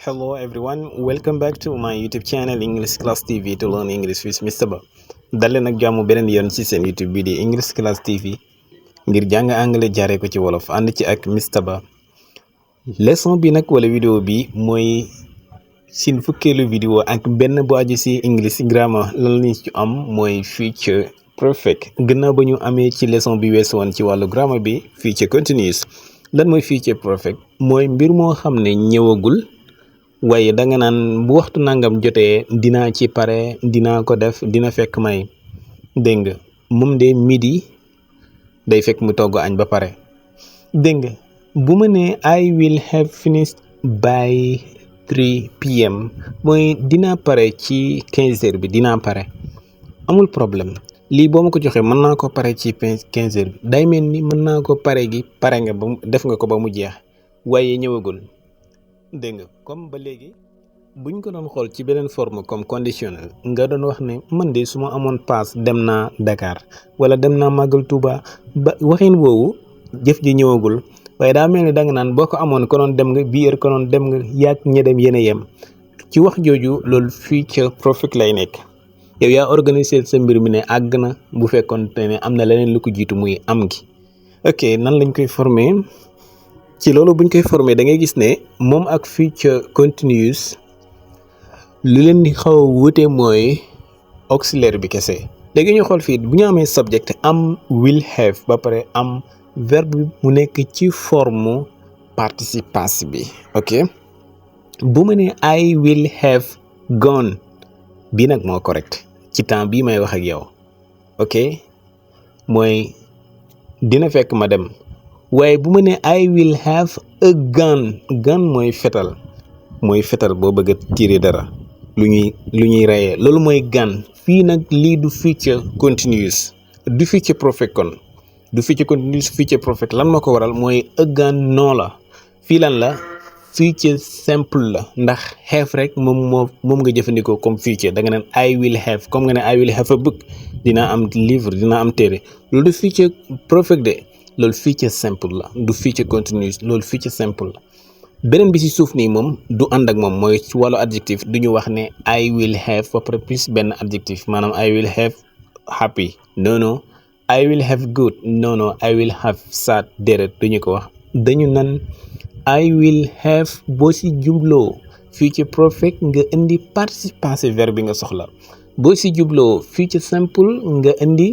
Hello everyone, welcome back to my YouTube channel English Class TV to learn English with Mr. Ba. dalee nag jàmm beneen yoon ci seen YouTube bi di English Class TV ngir jàng anglais jaaree ko ci wolof ànd ci ak Mr. Ba. leçon bi nag wala vidéo bi mooy sin fukkeelu vidéo ak benn bu aju ci English grammar lan lañ ci am mooy future perfect. gannaaw ba ñu amee ci leçon bi weesu woon ci wàllu grammar bi future continuous. lan mooy future perfect mooy mbir moo xam ne ñëwagul. waaye danga naan bu waxtu nangam jotee dinaa ci pare dinaa ko def dina fekk may dégg nga moom de midi day fekk mu togg añ ba pare dégg nga bu ma nee I will have finished by 3 pm mooy dinaa pare ci 15 heures bi dinaa pare amul problème lii boo ma ko joxee mën naa ko pare ci 15 heures bi day mel ni mën naa ko pare gi pare nga ba def nga ko ba mu jeex waaye ñëwagul. dégg nga comme ba léegi buñ ko doon xool ci beneen forme comme conditionnel nga doon wax ne man de su ma amoon paas dem naa Dakar wala dem naa Màggal Touba ba waxin woowu jëf ji ñëwagul waaye daa mel ni danga naan boo ko amoon konoon dem nga bii heure konoon dem nga yaag ña dem yéen a yem ci wax jooju loolu future perfect lay nekk yow yaa organiser sa mbir mi ne àgg na bu fekkoon te ne am na leneen lu ko jiitu muy am gi. ok nan lañ koy former ci loolu buñ koy former da ngay gis ne moom ak future continuous lu leen di xaw a wuute mooy auxiliaire bi kese. léegi ñu xool fii bu ñu amee subject am will have ba pare am verbe mu nekk ci forme participe passé bi. ok bu ma nee I will have gone bii nag moo correct ci temps bii may wax ak yow. ok mooy dina fekk ma dem. waaye bu ma nee I will have a gun mooy fetal boo bëgg a tirer dara lu ñuy reyee loolu mooy gun. fii nag lii du future continuous du future perfect kon du future continuous future perfect lan moo ko waral mooy a gun non la fii lan la future simple la ndax have rek moom nga jëfandikoo comme future da nga naan I will have comme nga ne I will have a book dinaa am livre dinaa am téere loolu du future perfect de. loolu future simple la du future continuous loolu future simple la. beneen bi ci suuf nii moom du ànd ak moom mooy ci wàllu adjectif du ñu wax ne I will have ba pare plus benn adjectif maanaam I will have happy non I will have good non I will have sad déedéet duñu ko wax dañu nan I will have boo ci jubloo future perfect nga indi participe passé verbe bi nga soxla boo ci jubloo future simple nga indi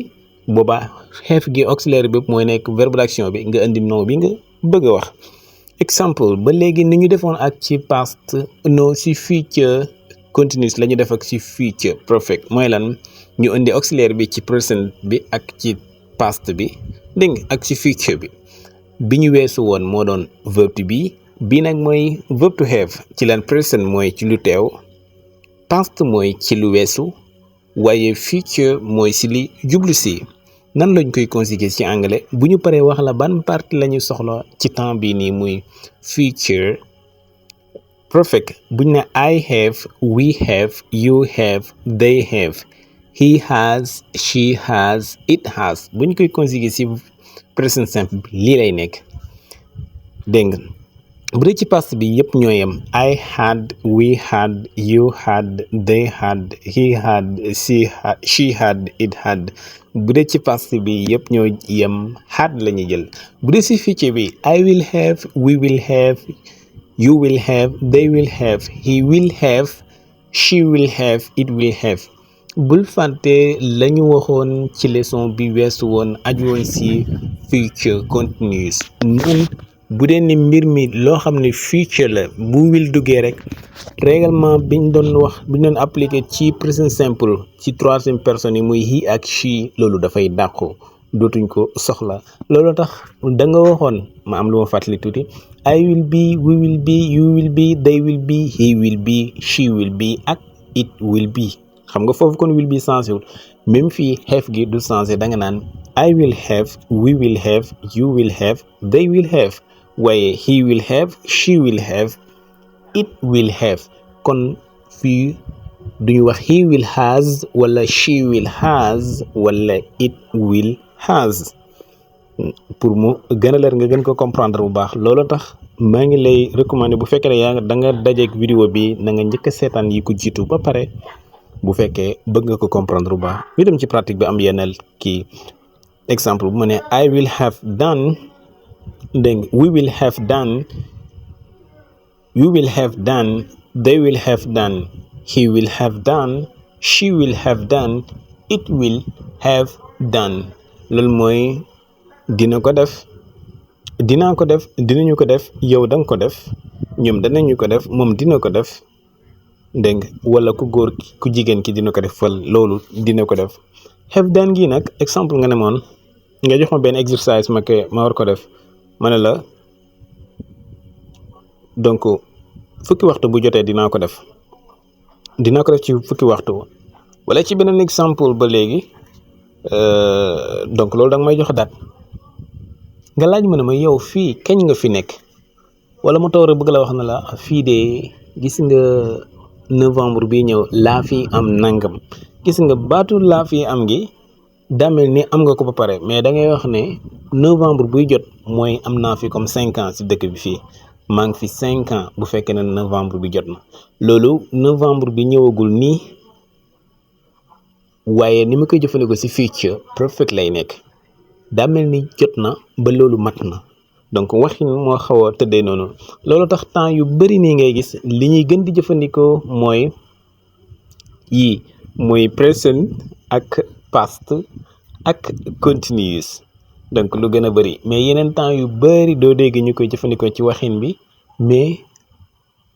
boobaa have gi auxiliaire bi mooy nekk verbe d'action bi nga indi nom bi nga bëgg a wax. exemple ba léegi ni ñu defoon ak ci past no ci future continuous la ñu def ak ci future perfect mooy lan ñu indi auxiliaire bi ci present bi ak ci past bi dégg nga ak ci future bi ñu weesu woon moo doon verbe to be bii nag mooy verbe to have ci lan present mooy ci lu teew past mooy ci lu weesu waaye future mooy ci li jublu si. nan lañ koy conjuguer ci anglais bu ñu paree wax la ban partie la ñu soxla ci temps bii nii muy future perfect buñ ne I have we have you have they have he has she has it has bu ñu koy conjuguer ci present simple bi lii lay nekk dégg nga bu dee ci past bi yëpp ñoo yem I had we had you had they had he had she had it had bu dee ci past bi yëpp ñoo yem had la ñuy jël bu dee ci future bi I will have we will have you will have they will have he will have she will have it will have bul fàtte la ñu waxoon ci leçon bi weesu woon aju woon ci future continuous bu dee ni mbir mi loo xam ne future la bu will duggee rek règlement biñ doon appliqué ci present simple ci troisième personne yi muy he ak she loolu dafay dàqu dootuñ ko soxla loolu tax da nga waxoon ma am lu ma fàttali tuuti I will be we will be you will be they will be he will be she will be ak it will be xam nga foofu kon will be changé wul même fii have gi du changé da nga naan I will have we will have you will have they will have waaye he will have she will have it will have kon fii duñu wax he will has wala she will has wala it will has pour mu gën a leer nga gën ko comprendre bu baax loolu tax maa ngi lay recommander bu fekkee ne da nga dajeeg vidéo bi na nga njëkk a seetaan yi ko jiitu ba pare bu fekkee bëgg nga ko comprendre bu baax ñu dem ci pratique bi am yenn kii exemple bu ma ne I will have done dégg we will have done you will have done they will have done he will have done she will have done it will have done loolu mooy dina ko def dinaa ko def dinañu ko def yow danga ko def ñoom danañu ko def moom dina ko def dégg nga wala ku góor ku jigéen ki dina ko def fal loolu dina ko def have done gi nag exemple nga ne moon nga jox ma benn exercice ma war ko def ma ne la donc fukki waxtu bu jotee dinaa ko def ci fukki waxtu wala ci beneen exemple ba léegi donc loolu da nga may jox date nga laaj ma ne ma yow fii kañ nga fi nekk wala mu taw rek bëgg la wax na la fii de gis nga novembre bi ñëw laa fi am nangam gis nga baatu laa fi am gi damel ni am nga ko ba pare mais da ngay wax ne novembre buy jot mooy am naa fi comme 5 ans ci dëkk bi fii maa ngi fi 5 ans bu fekkee ne novembre bi jot na loolu novembre bi ñëwagul nii waaye ni ma koy jëfandikoo ci future perfect lay nekk daa mel ni jot na ba loolu mat na donc waxin moo xaw a tëddee noonu loolu tax temps yu bari nii ngay gis li ñuy gën di jëfandikoo mooy yii mooy present ak past ak continuous donc lu gën a bari mais yeneen temps yu bari doo dégg ñu koy jëfandikoo ci waxin bi mais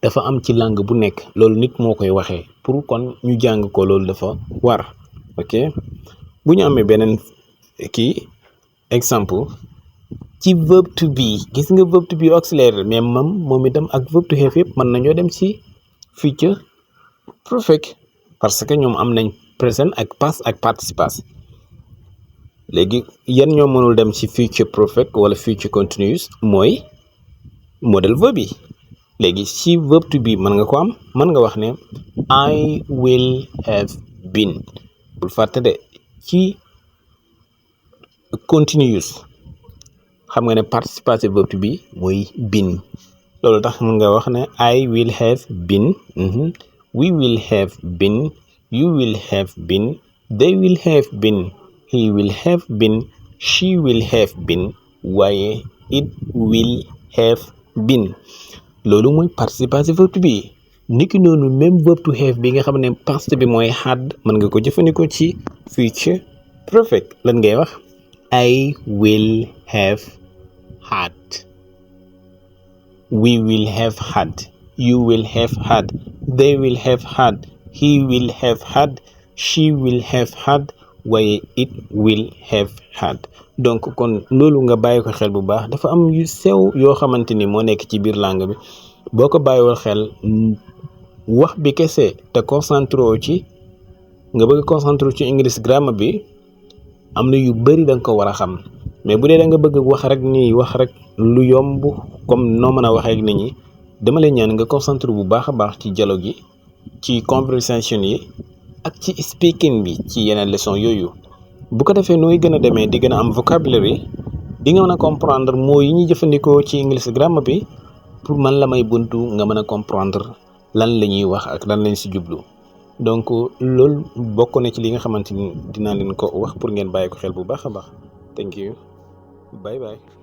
dafa am ci langue bu nekk loolu nit moo koy waxee pour kon ñu jàng ko loolu dafa war ok bu ñu amee beneen kii exemple ci verb to be gis nga verb to be auxiliaire mais moom itam ak verb to have yëpp mën nañoo dem ci future perfect parce que ñoom am nañ present ak past ak participe passé léegi yan ñoo mënul dem ci future perfect wala future continuous mooy modal verb yi léegi ci verb to be mën nga ko am mën nga wax ne I will have been bul fàtte de ci continuous xam nga ne participe passé verb to be mooy been loolu tax mën nga wax ne I will have been we will have been you will have been they will have been he will have been she will have been waaye it will have been loolu mooy participe passé verb to be niki noonu même verb to have bi nga xam ne past bi mooy had mën nga ko jëfandikoo ci future perfect lan ngay wax I will have had we will have had you will have had they will have had he will have had she will have had waaye it will have had donc kon loolu nga bàyyi ko xel bu baax dafa am yu sew yoo xamante ni moo nekk ci biir langue bi boo ko bàyyiwul xel wax bi kese te concentré ci nga bëgg concentré ci English grammar bi am na yu bari da nga ko war a xam mais bu dee da nga bëgg wax rek nii wax rek lu yomb comme noo mën a waxee ak nit ñi dama lay ñaan nga concentré bu baax a baax ci dialogue yi ci conversation yi ak ci speaking bi ci yeneen leçon yooyu bu ko defee nooy gën a demee di gën a am vocabulary di nga mën a comprendre mots yi ñuy jëfandikoo ci English grammar bi pour man la may buntu nga mën a comprendre lan la ñuy wax ak lan lañ si jublu donc loolu bokk na ci li nga xamante ni dinaa leen ko wax pour ngeen bàyyi ko xel bu baax a baax thank you bye bye